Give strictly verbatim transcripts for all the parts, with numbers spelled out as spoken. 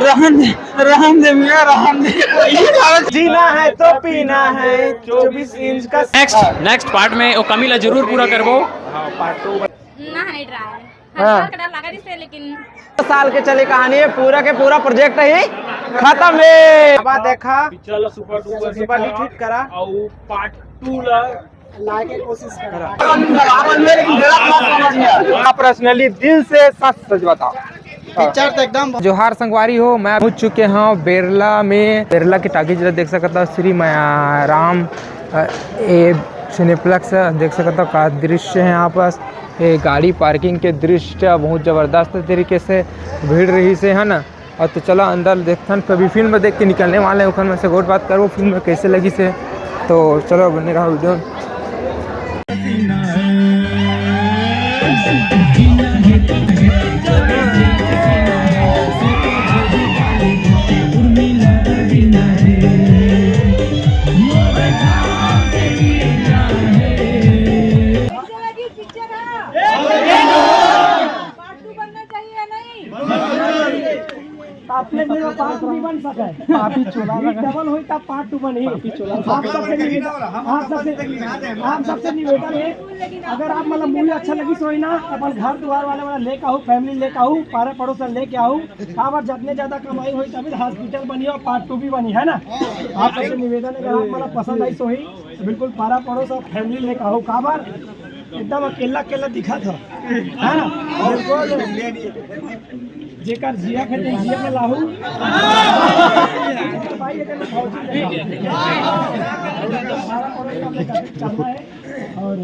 रहन दे, रहन दे मियाँ, रहन दे। जीना है तो पीना है, चौबीस इंच का। नेक्स्ट, नेक्स्ट पार्ट में वो कमी ला जरूर पूरा करबो। ना, नहीं ड्राई। हाँ। हल्का डर लगा रिसे, लेकिन साल के चले कहानी है, पूरा के पूरा प्रोजेक्ट ही खत्म है। अब देखा, पिक्चर ला super duper super hit hit करा। और पार्ट टू ला लाके कोशिश करा। पर्सनली दिल से सच सच बताओ। पिक्चर तो एकदम जोहार संगवारी हो, मैं पहुंच चुके हूँ बेरला में। बेरला के टाकीज ला देख सकता हो, श्री माया राम, अ, ए सिनेप्लेक्स देख सकता हो, का दृश्य है यहाँ पास। ये गाड़ी पार्किंग के दृश्य बहुत जबरदस्त तरीके से भीड़ रही से, है ना। और तो चला अंदर देखथन, कभी फिल्म देख के निकलने वाले हैं, ओखर में से गोठ बात करबो फिल्म में कैसे लगी से। तो चलो बने रहो वीडियो में। कैसे लगी पिक्चर? पार्ट टू बनना चाहिए या नहीं? आपने मेरा पार्ट टू नहीं बन सका है। पापी चोला लगा। डबल होई तब पार्ट टू बनी। पापी चोला। आप सबसे निवेदन, आप सबसे, आप सबसे निवेदन है, अगर आप मतलब मूवी अच्छा लगी सोई ना, अपन घर दुआर वाले वाला लेके आओ, फैमिली लेके आओ, पारा पड़ोसन लेके आओ, काबर जतने ज्यादा कमाई होई तभी हॉस्पिटल बनी और पार्ट टू भी बनी, है ना? आप सबसे निवेदन है, अगर आप मतलब पसंद आई सोई तो बिल्कुल पारा पड़ोस और फैमिली लेके आओ, काबर एकदम अकेला अकेला दिखा था, है ना? बिल्कुल। जेकर जिया के तेन जिया में लाहू। भाई, ये तो भौजी है। और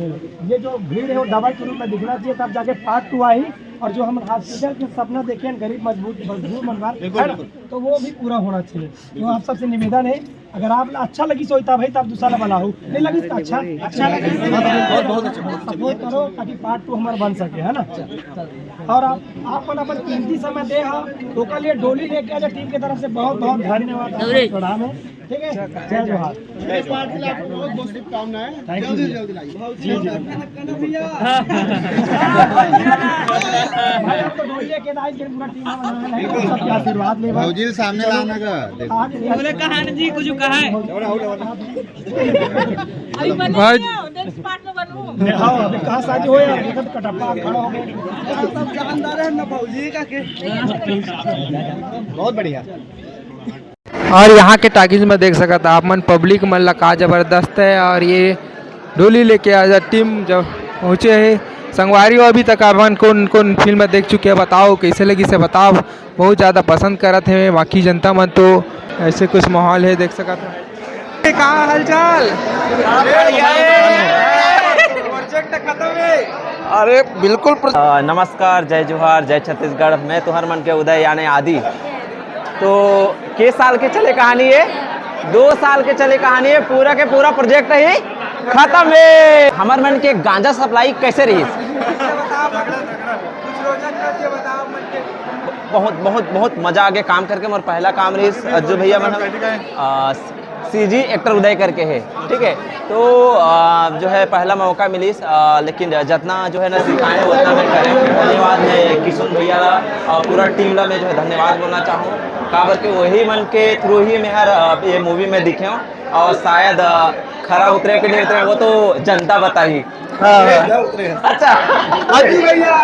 ये जो भीड़ है, वो डबल के रूप में दिखना चाहिए, तब जाके पार्ट टू आई। और जो हम हॉस्पिटल के सपना देखे हैं, गरीब मजबूर, मजदूर मनवार, बिल्कुल, है ना? बिल्कुल। तो वो भी पूरा होना चाहिए। तो आप सबसे निवेदन है, अगर आप अच्छा लगी सोई तब है, तब दूसरा ला बनाओ, नहीं लगी तो अच्छा, अच्छा लगी। बहुत, बहुत अच्छा, बहुत अच्छा। सपोर्ट करो ताकि पार्ट टू हमारा बन सके, है ना? और आप, आप अपन, अपन कीमती समय दे हा, ओकर लिए डोली लेके आजा टीम के तरफ से बहुत, बहुत धन्यवाद आपका चढ़ाव में, ठीक है? जय जोहार। मेरे पार्ट के लिए आपको बहुत, बहुत शुभकामनाएं। Thank you। जल्दी, जल्दी लाइए। जी, जी। भाई, आप तो डोली लेके आए, फिर पूरा टीम बना है, सबके आशीर्वाद ले भाई। भौजी सामने लाना का। आज बोले कहा ना जी, कुछ कहा है। अभी बने भाई। नहीं हो, नेक्स्ट पार्ट में बनू। हाँ, अभी कहाँ शादी हो यार, देखो तो कटप्पा खड़ा हो गया। सब जानदार है ना भौजी का के। बहुत बढ़िया। और यहाँ के टाकीज में देख सकत आप मन, पब्लिक मन ला का जबरदस्त है। और ये डोली लेके आजा टीम जब पहुँचे है। संगवारी हो, अभी तक आप मन कौन कौन फिल्म देख चुके हैं, बताओ कैसे लगी से बताओ। बहुत ज़्यादा पसंद करत हे बाकी जनता मन, तो ऐसे कुछ माहौल है देख सकत हो। का हालचाल? प्रोजेक्ट खत्म है। अरे बिल्कुल प्रो- अ, नमस्कार, जय जोहार, जय छत्तीसगढ़। मैं तुहर मन के उदय यानी आदि। तो के साल के चले कहानी है, दो साल के चले कहानी है, पूरा के पूरा प्रोजेक्ट ही खत्म है। हमर मन के गांजा सप्लाई कैसे रही? बहुत, बहुत, बहुत मजा आगे काम करके। मोर पहला काम रही अज्जू भैया मन, अ, सीजी एक्टर उदय करके है, ठीक है। तो, अ, जो है पहला मौका मिलिस, अ, लेकिन जतना जो है ना सिखाए उतना मैं करे। धन्यवाद मैं किशुन भैया ला और पूरा टीम ला मैं जो है धन्यवाद बोलना चाहूँ, काबर के वही मन के थ्रू ही मैं हर, अ, ये मूवी में दिखे हूँ और शायद, अ, खरा उतरे कि नहीं उतरे वो तो जनता बताही। हाँ, हाँ। अच्छा। अज्जू भैया।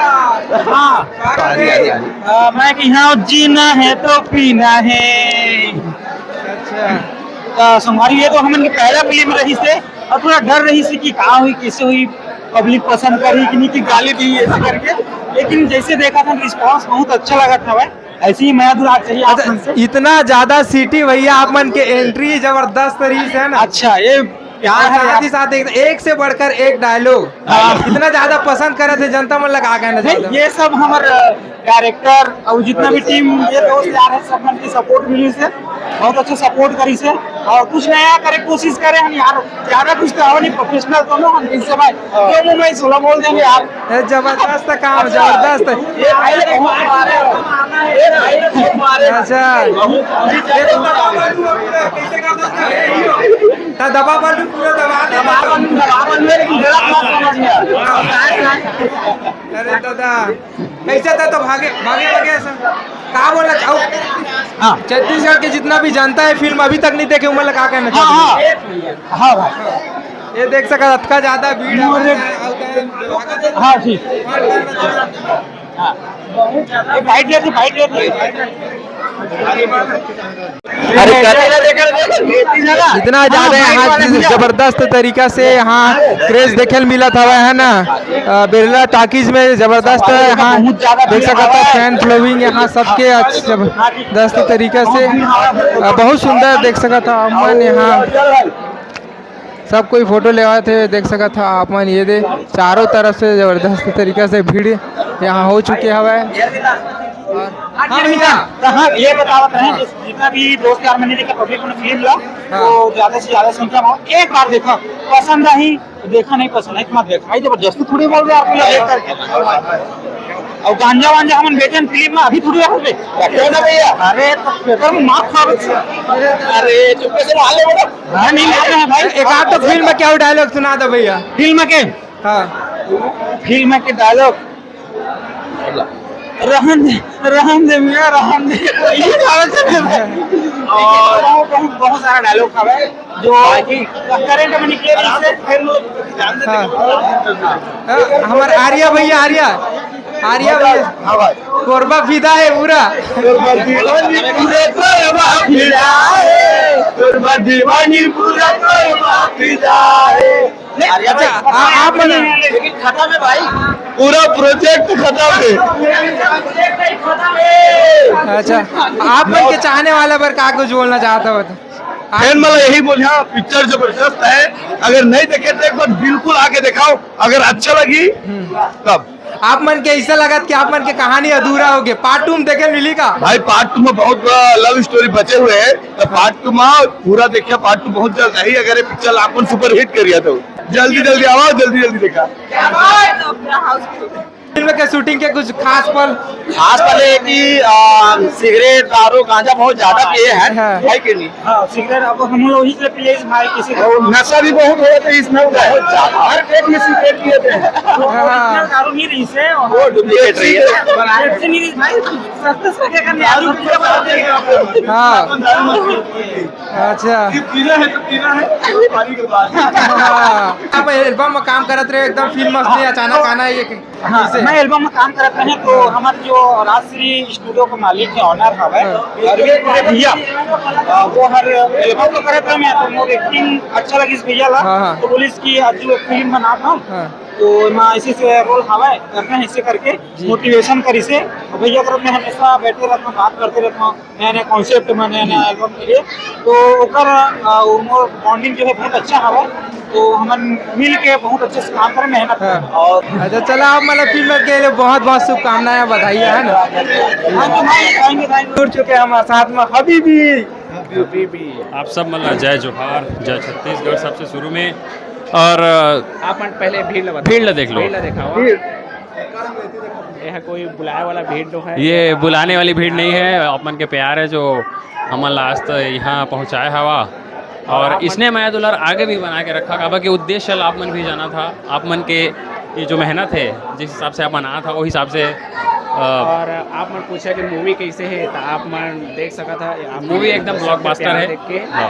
हाँ। आदि, आदि, आदि। अ, मैं कहा हूँ, जीना है तो पीना है। अच्छा। अ, संगवारी, ये तो हमन के पहला फिल्म रही से और थोड़ा डर रही से कि का हुई, कैसे हुई, पब्लिक पसंद करी कि नहीं, कि गाली दी ऐसे करके। लेकिन जैसे देखा था, रिस्पांस बहुत अच्छा लगा था भाई। ऐसे ही मया दुलार चाहिए आप मन से। इतना ज्यादा सीटी भैया, आप मन के एंट्री जबरदस्त रही है ना। अच्छा, ये प्यार और है साथ आप ही साथ एक, एक से बढ़कर एक डायलॉग। हाँ। इतना ज्यादा पसंद करे थे जनता मन लगा कहना नहीं, चाहते हो? ये सब हमर, अ, डायरेक्टर और जितना भी टीम, ये दोस्त यार है, सब मन की सपोर्ट मिली से, बहुत अच्छा सपोर्ट करी से और कुछ नया करे कोशिश करे हम यार। ज्यादा कुछ तो हो नहीं, प्रोफेशनल तो ना हम इनसे भाई। हाँ। क्यों मुंह में सोलह बोल देंगे यार। ए, जबरदस्त काम, जबरदस्त। ये भाई ने बहुत मारे हो। ये भाई ने बहुत मारे हो। अच्छा। बहुत मारे हो। तो दबा पर भी पूरा दबा दे। दबा पर भी, दबा पर भी, लेकिन गलत मत समझ यार। अरे दादा। कैसे था तो भागे भागे भागे ऐसा का बोलना चाहू? हाँ। छत्तीसगढ़ के जितना भी जनता है, फिल्म अभी तक नहीं देखे, उमन ला का कहना चाहू? हाँ, हाँ। हाँ भाई, ये देख सकत, अतका ज्यादा भीड़ है। हाँ, ठीक। हाँ। ये बाइट लेते, बाइट लेते। अरे, इतना ज्यादा यहाँ जबरदस्त तरीका से यहाँ क्रेज देखे ल मिलत हवय, है ना? अ, बिरला टॉकीज में जबरदस्त यहाँ देख सकत हव, फैन फॉलोइंग यहाँ सबके अच्छा जबरदस्त तरीका से, अ, बहुत सुंदर देख सकत हव आप मन यहाँ। सब कोई फोटो लेवत हे, देख सकत हव आप मन, ये दे चारों तरफ से जबरदस्त तरीका से भीड़ यहाँ हो चुके हवय। और हाँ भैया, तो हाँ, ये बतावत रहे, जिस, जितना भी दोस्त यार मैंने देखा पब्लिक ने फिल्म ला, हाँ। तो ज्यादा से ज्यादा संख्या में एक बार देखा, पसंद आई तो देखा, नहीं पसंद आई तो मत देखा। भाई जबरदस्ती थोड़ी बोल रहे आपको, ये देख करके। और गांजा वांजा हमन बेचन फिल्म में, अभी थोड़ी बोल रहे। रखो ना भैया। अरे तो पेपर में मार खा। अरे चुप्पे से वहां ले बोलो। हाँ, नहीं मार रहे हैं भाई। एक आध तो फिल्म में क्या डायलॉग सुना दो भैया। फिल्म के? हाँ। फिल्म के डायलॉग, रहन दे, रहन दे मियाँ, रहन दे। ये डायलॉग सुना दे। बहुत, बहुत, बहुत सारा डायलॉग था भाई, जो करंट में निकले, इससे फिर लोग हाँ। हाँ, हमारे आर्या भैया, आर्या, आर्या भैया। हाँ भाई। कोरबा फिदा है पूरा। कोरबा दीवानी पूरा, कोरबा फिदा है। कोरबा दीवानी पूरा, कोरबा फिदा है। अच्छा, आ-, आप मन लेकिन खत्म है भाई। पूरा प्रोजेक्ट खत्म है। अच्छा, आप मन के चाहने वाला बर का कुछ बोलना चाहत हव? फैन मन ला यही बोलिया, पिक्चर जबरदस्त है, अगर नहीं देखे तो एक बार बिल्कुल आके दिखाओ, अगर अच्छा लगी तब। आप मन के ऐसा लगत कि आप मन के कहानी अधूरा हो गया, पार्ट टू में देखे मिली का? भाई पार्ट टू में बहुत लव स्टोरी बचे हुए हैं, तो पार्ट टू में पूरा देखिए, पार्ट टू बहुत जल्द आई, अगर ये पिक्चर आप मन सुपरहिट करिए तो जल्दी जल्दी आओ, जल्दी जल्दी देखा। फिल्म के शूटिंग के कुछ खास पल? खास पल ये कि, आ, सिगरेट, दारू, गांजा बहुत ज्यादा पिए हैं, हाँ। है कि नहीं? हाँ, सिगरेट अब हम लोग ही से पिए इस भाई किसी को। और नशा भी बहुत हो रहा था इसमें, बहुत ज्यादा। हर पेट में सिगरेट पिए थे। हाँ। ओरिजिनल दारू नहीं रही से, वो डुप्लीकेट रही है। पेप्सी नहीं रही भाई, सस्ते से क्या करने, दारू पी के बता देंगे। हाँ। अच्छा। ये पीना है तो पीना है, पानी के बाद। हाँ। आप एल्बम में काम करत रहे, एकदम फिल्म में अचानक आना, ये हाँ, कैसे? मैं एल्बम में काम करत रहे तो हमारे जो राजश्री स्टूडियो के मालिक है, ऑनर हवे, हाँ। अरविंद भैया, अ, वो हर एल्बम में करत रहे, मैं तो मोर एक्टिंग अच्छा लगिस भैया ला, हाँ, हाँ। तो बोलिस कि आज जो फिल्म बनात हंव, हाँ। तो मैं इसी से रोल हवे करना है, इसे करके जी। मोटिवेशन करिसे। और भैया करा मैं हमेशा बैठे रहता हूँ, बात करते रहता हूँ। नया नया कॉन्सेप्ट में, नया नया एल्बम के लिए। तो ओकर, अ, वो मोर बॉन्डिंग जो है बहुत अच्छा हवा, तो हमन मिल के बहुत अच्छे से काम करें, मेहनत करें। हाँ। और अच्छा, चला, आप मतलब फिल्म के लिए बहुत बहुत शुभकामनाएं, बधाई है ना। हाँ, तो भाई, thank you, thank you। जुड़ चुके हैं हमारे साथ में हबीबी। आप सब मतलब जय जोहार, जय छत्तीसगढ़ सबसे शुरू में। और, अ, आप मन पहले भीड़ ला बताओ। भीड़ ला देख लो। भीड़ ला दिखाओ। भीड़। यह कोई बुलाए वाला भीड़ तो है? ये बुलाने वाली भीड़ नहीं है, आप मन के प्यार है जो हमन ला आज तक यहाँ पहुँचाए हवा। और आप मन इसने मया दुलार आगे भी बना के रखा, काबर के उद्देश्य ला आप मन भी जाना था, आप मन के ये जो मेहनत है, जिस हिसाब से आप मन आना था, वो हिसाब से, अ, और आप मन पूछा कि मूवी कैसे है, तो आप मन देख सकत हा, आप मूवी एकदम सबके ब्लॉकबस्टर प्यार है। देख के, हाँ।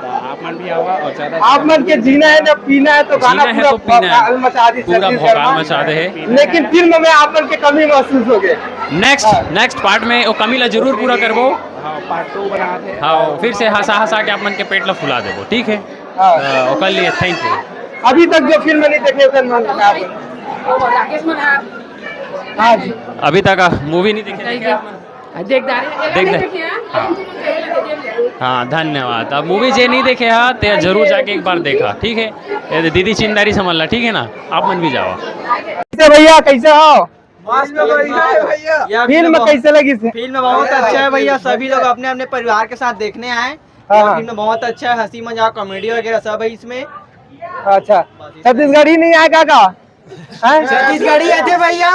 तो आप मन भी आवा और ज्यादा से आप ज्यादा मन के जीना है ना पीना है, तो गाना जीना है पूरा तो पीना है। भौकाल मचा दी पूरा छत्तीसगढ़ भौकाल में। मचा दे है। लेकिन फिल्म में आप मन के कमी महसूस हो गए। नेक्स्ट, हाँ। नेक्स्ट पार्ट में वो कमी ला जरूर पूरा करबो। हाँ, पार्ट टू बनाते हैं। हाँ, फिर से हंसा हंसा के आप मन के पेट ला फुला देबो, ठीक है? हाँ। अ, ओकर लिए थैंक यू। अभी तक जो फिल्म नहीं देखे, ओकर मन का आप? राकेश मन, हाँ। हाँ जी। अभी तक मूवी नहीं देखे, देखे आप मन? देख डारे, देख नहीं दे। देखे हैं? हाँ। हाँ, धन्यवाद। अब मूवी जे नहीं देखे हा, ते जरूर जाके एक बार देखा, ठीक है? ये दीदी चिंदारी समझ ला, ठीक है ना? आप मन भी जाओ। कैसे भैया, कैसे हो? मस्त भैया। भैया, फिल्म फिल्म कैसे लगी से? फिल्म बहुत अच्छा है भैया, सभी लोग अपने अपने परिवार के साथ देखने आए। हाँ, और हाँ। फिल्म बहुत अच्छा है, हंसी मजाक कॉमेडी वगैरह सब है इसमें। अच्छा, छत्तीसगढ़ी नहीं आएगा का? हैं? छत्तीसगढ़ी आथे भैया,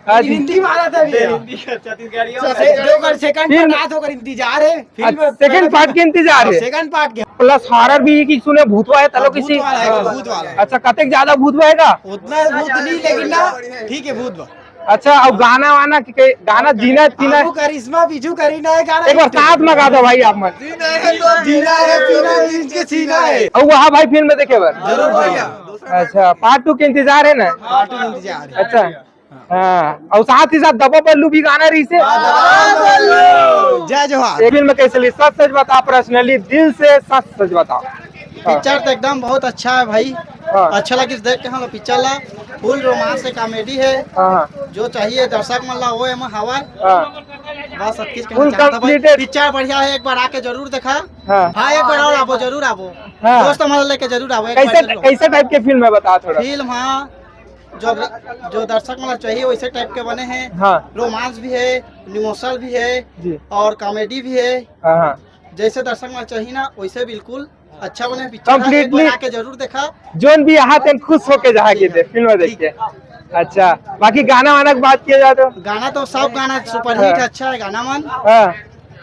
हाँ जी। हिंदी मारा था भैया। हिंदी, छत्तीसगढ़ी और से-, जो कर सेकंड फिल्म पार्ट आत ओकर इंतजार है। फिल्म अच्छा, सेकंड पार्ट के इंतजार है। सेकंड पार्ट के। प्लस हॉरर भी की सुने भूतवा है, तलो हाँ, किसी भूत वाला है, भूत वाला है। अच्छा, कतेक ज्यादा भूतवा है का? उतना भूत नहीं, लेकिन ना, ठीक है, भूत बा। अच्छा, अउ गाना वाना के, के, गाना जीना पीना। आबू करिश्मा, बिजू करीना हे गाना। एक बार साथ में गा दो भाई आप मन। जीना है तो जीना है, पीना है, इनके सीना है। अउ वहाँ भाई फिल्म देखे बर। जरूर भैया। अच्छा, पार्ट टू के इंतजार है ना? पार्ट टू इंतजार है। अच्छा, हाँ, अउ साथ ही साथ दबा बल्लू भी गाना रहिसे। जय जोहार। ये फिल्म कैसे लगिस? सच सच बताओ, पर्सनली दिल से सच सच बताओ। पिक्चर तो एकदम बहुत अच्छा है भाई। हाँ। अच्छा लगिस देख के हम लोग पिक्चर ला। फुल रोमांस है, कॉमेडी है। हाँ, हाँ। जो चाहिए दर्शक मन ला वो एमा हवय। हाँ। बस अब किस फुल कहना चाहता भाई, कंप्लीटेड। पिक्चर बढ़िया है, एक बार आके जरूर देखा। हाँ। हाँ, एक बार और आबो, जरूर आबो। हाँ। दोस्त मन लेके जरूर आबो, एक बार कैसे, जरूर। कैसे टाइप के फिल्म है, बता थोड़ा। फिल्म, हाँ, जो, जो दर्शक मन ला चाहिए वैसे टाइप के बने हैं। हाँ। रोमांस भी है, इमोशनल भी है जी। और कॉमेडी भी है। हाँ, हाँ। जैसे दर्शक मन चाहिए ना वैसे बिल्कुल अच्छा बने पिक्चर है, एक बार completely। आके जरूर देखा। जोन भी यहाँ तेन खुश होके जहाँ के दे फिल्म देख के। अच्छा, बाकी गाना वाना की बात किया जाए तो? गाना तो सब गाना सुपरहिट हाँ। अच्छा है गाना मन। हाँ।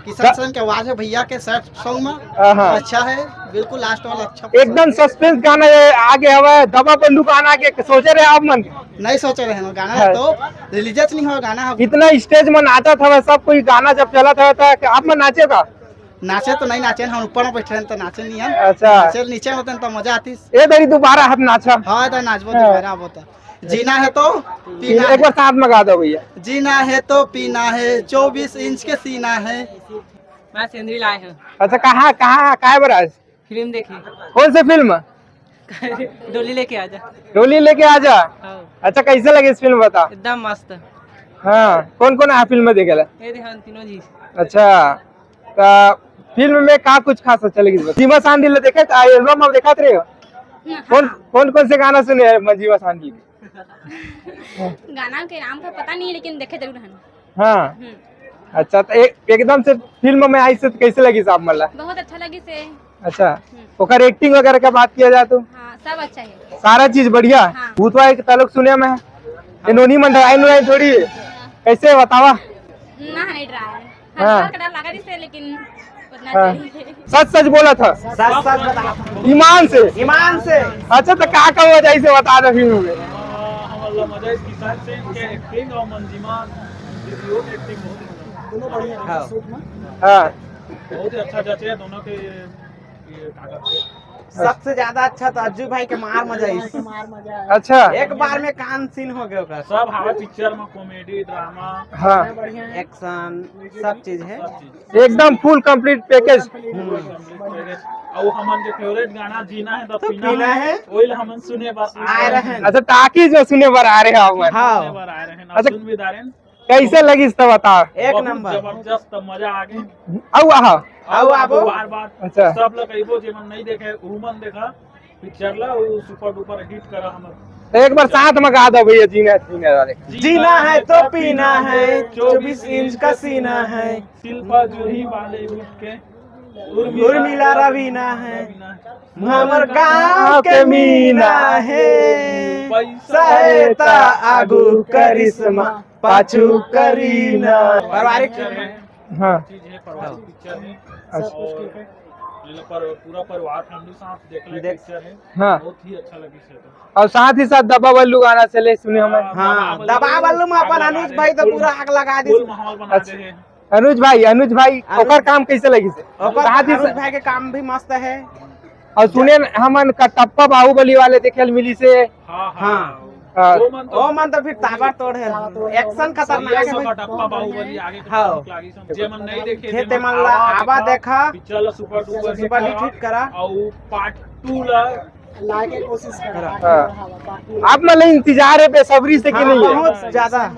किशन गा- सिंह के आवाज है भैया के सैड सॉन्ग में। हाँ, हाँ। अच्छा है, बिल्कुल लास्ट वाला अच्छा। एकदम सस्पेंस गाना ये आगे हवा है, दबा बल्लू गाना आगे सोचे रहे आप मन? नहीं सोचे रहे हम गाना हाँ। तो रिलीज नहीं हुआ गाना। इतना स्टेज में नाचा था सब कोई, गाना जब चला था, था आप मन नाचे का? नाचे तो नहीं नाचे, हम ऊपर में बैठे हैं तो नाचे नहीं हम। अच्छा। नाचे नीचे होते हैं तो मजा आती। ए दरी दोबारा हाथ नाचा। हाँ, तो नाचबो हाँ। दोबारा आबो तो। जीना है तो पीना एक है। बार साथ में गा दो भैया। जीना है तो पीना है, चौबीस इंच के सीना है। मैं सेंदरी लाए हैं। अच्छा, कहाँ, कहाँ, काय बर आज? फिल्म देखे। कौन से फिल्म? डोली लेके आजा। डोली लेके आजा। हाँ। अच्छा, कैसे लगिस फिल्म बता? एकदम मस्त। हाँ, कौन कौन आया फिल्म में देखे ला? ये देख, हम तीनों जी। अच्छा, तो फिल्म में का कुछ खास अच्छा लगिस? जीवा सांडिल ला देखे, आ, एल्बम अब देखत रहे हो? हाँ। कौन, कौन कौन से गाना सुने हैं जीवा सांडिल के? गाना के नाम का पता नहीं, लेकिन देखे जरूर हन। हाँ। हम्म। अच्छा, तो एक, एकदम से फिल्म में आइस तो कैसे लगिस आप मन ला? बहुत अच्छा लगिस। अच्छा, हम्म। ओकर एक्टिंग वगैरह का बात किया जाए तो? हाँ, सब अच्छा है। सारा चीज बढ़िया? हाँ। भूतवा एक तालुक सुने में है। ये नोनी मन डराए नुराए थोड़ी है। कैसे बतावा? ना, नहीं डराए। हाँ। हल्का हल्का डर लगा रहिसे, लेकिन उतना हाँ। चलिए। सच सच बोला था? सच सच बता। ईमान से? ईमान से। अच्छा, तो का का वजह से बता दो फिल्म में? हाँ, हमला मजा इस किशन सिंह के एक्टिंग और मंजिमा दीदी के एक्टिंग बहुत मजा आया। दोनों बढ़िया है हाँ। शूट में। हाँ। बहुत ही अच्छा जचे है दोनों के, ये, ये ताकत से। सबसे ज्यादा अच्छा तो अज्जू भाई के मार मजा आइस। अच्छा। एक बार में कान सीन हो गया ओकर। सब हवा पिक्चर में कॉमेडी, ड्रामा, हाँ। बढ़िया है। एक्शन, सब चीज है। सब चीज। एकदम फुल कंप्लीट पैकेज। हम्म। और हमन के फेवरेट गाना जीना है तो तो पीना पीना है। है। वही ला हमन सुने बर आए रहे हैं। अच्छा, टाकीज में सुने बर आ रहे हैं हमन। हाँ। सुने बर आए रहे हैं। अच्छा। सुन भी दारेन। कैसे लगिस त बता। एक बहुत नंबर। जबरदस्त, मजा आ गई। अउ आहा। अउ आबो। बार बार। अच्छा। सब लोग कहिबो जे मन नहीं देखे, उ मन देखा पिक्चर ला, उ सुपर डुपर हिट करा हमर। तो एक बार साथ में गा दो भैया, जीना है, जीना है। जीना है तो पीना है, चौबीस इंच का सीना है। शिल्पा जूही बॉलीवुड के उर्मिला उर्मिला रवीना है। रवीना है। हमर गांव के मीना है। पैसा है ता आगू करिश्मा, पाछू करीना। पारिवारिक पिक्चर है। हाँ। चीज है, पारिवारिक पिक्चर है। अच्छा। और मतलब पर-, पूरा परिवार फैमिली साथ देख ले देख- पिक्चर है। हाँ। बहुत ही अच्छा लगी सर। और साथ ही साथ दबा बल्लू गाना चले सुने हमन। हाँ, हाँ, दबा दबा बल्लू में अपन आग लगा अनुज दे। भाई तो फुल, पूरा आग लगा दी। फुल माहौल बना अच्छा। दे है। अनुज भाई, अनुज भाई, अनुज ओकर काम कैसे लगिस? ओकर साथ ही अनुज सा- भाई के काम भी मस्त है। और सुने हमन कटप्पा बाहुबली वाले देखे ल मिलिसे। हाँ, हाँ। हाँ। हाँ। वो मन तो, वो मन तो फिर ताबड़तोड़ है। एक्शन खतरनाक सही है है भाई। कटप्पा बाहुबली आगे के हाँ। खतरनाक लागी सब। जे मन नहीं देखे, खेते जे मन मन ला आवा आवा देखा। देखा। पिक्चर ला super duper super hit hit करा। करा। और पार्ट टू ला लाके कोशिश करा। हाँ। आप मन ला इंतजार है बेसब्री से कि हाँ, नहीं है? बहुत ज्यादा।